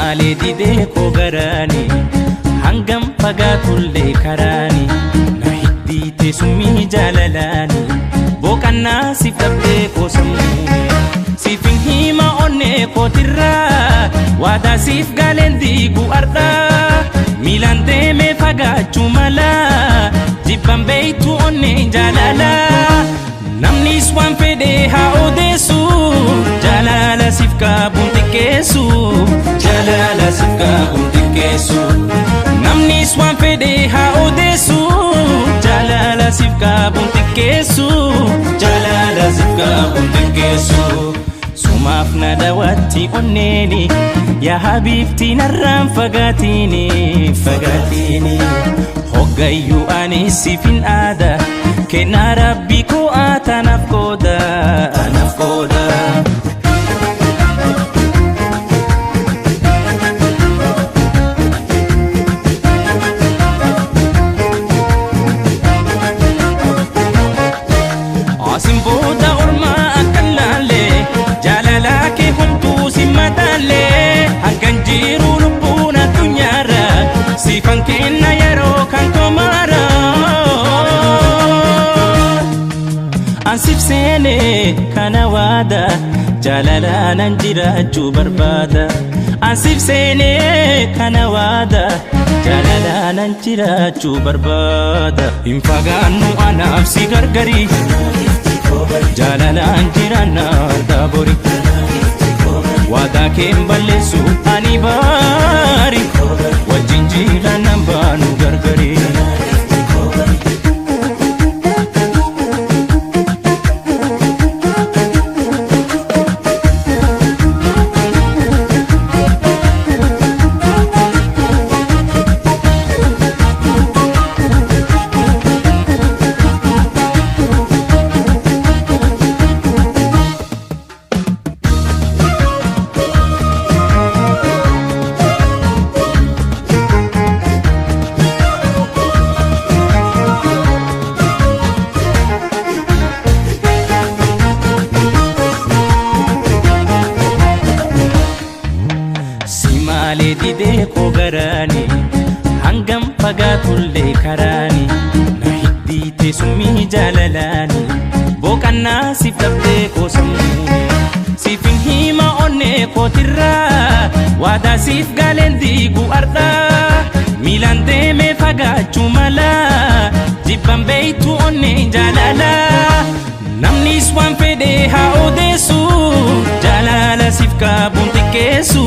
Maalee didee koo garaani, hangam fagaatullee karaani, na hiddiite summii jaalalaani, boqannaa siif dhabdee koo sammuuni. Siifin hima onnee kootirraa, waadaa siif galeen diigu ardhaa, miilaan deemee fagaachuu mala, jibban beeytu onnee jaalalaa. Namnis waan fedhe haa odeessu, jaalala siif qabuun xiqqeessu, jaalala siif qabuun xiqqeessu. Namnis waan fedhe haa odeessu, jaalala siif qabuun xiqqeessu, jaalala siif qabuun xiqqeessu. Sumaaf na daawwatti onneeni, yaa habiibti narraan fagaatiini, fagaatiini. Hoggayyuu ani siifin aada, kennaa rabbii koo atanaaf qooda, anaaf qooda. Asin booda ormaa akka hin laalle, jaalala kee homtuu si madaalle, hangan jiru lubbuun addunyaarra, siifan kenna yeroo kan komaara. Ansiif seene kana waada, jaalalaanan jiraachuu barbaada. Ansiif seene kana waada, jaalalaanan jiraachuu barbaada. Hin fagaannu anaaf si gargari, jaalalaan jiraanna argaa bori. Waadaa kee hin balleessu ani baari, wajjin jiraannan baanu gargari. Si maalee didee koo garaani, hangam fagaatullee karaani, na hiddiite summii jaalalaani, boqannaa siif dhabdee koo sammuuni. Siifin hima onnee kootirraa, waadaa siif galeen diigu ardhaa, miilaan deemee fagaachuu mala, jibban beeytu onnee jaalalaa. Namnis waan fedhe haa odeessu, jaalala siif qabuun xiqqeessu,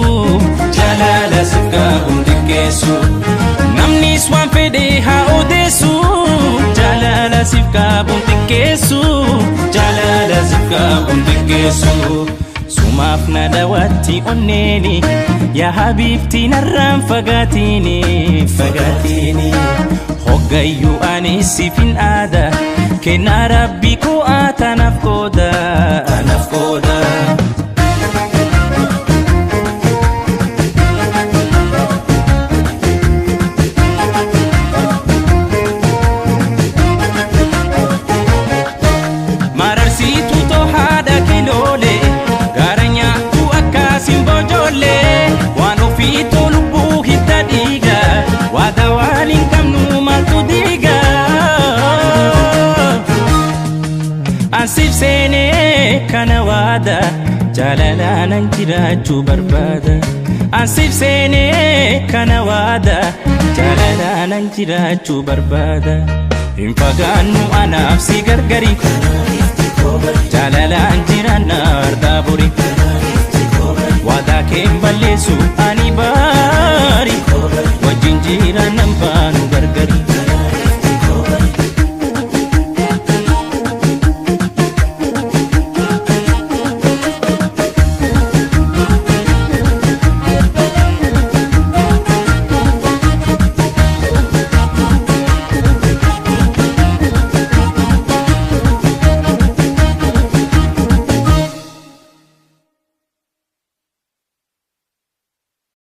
jaalala siif qabuun xiqqeessu. Namnis waan fedhe haa odeessu, jaalala siif qabuun xiqqeessu, jaalala siif qabuun xiqqeessu. Sumaaf na daawwatti onneeni, yaa habiibti narraan fagaatiini, fagaatiini. Hoggayyuu ani siifin aada, kennaa rabbii koo atanaaf qooda, anaaf qooda. Mararsiituu too haadha kiloolee, gaara nyaattu akka simboo ijoollee, waan ofiituu lubbuu hidda dhiiga, waadaa waan hin qabnu maaltu diiga. Ansiif seenee kana waada, jaalalaanan jiraachuu barbaada. Ansiif seenee kana waada, jaalalaanan jiraachuu barbaada. Hin fagaannu anaaf si gargari, jaalalaan jiraanna ardaa bori. Waadaa kee hin balleessu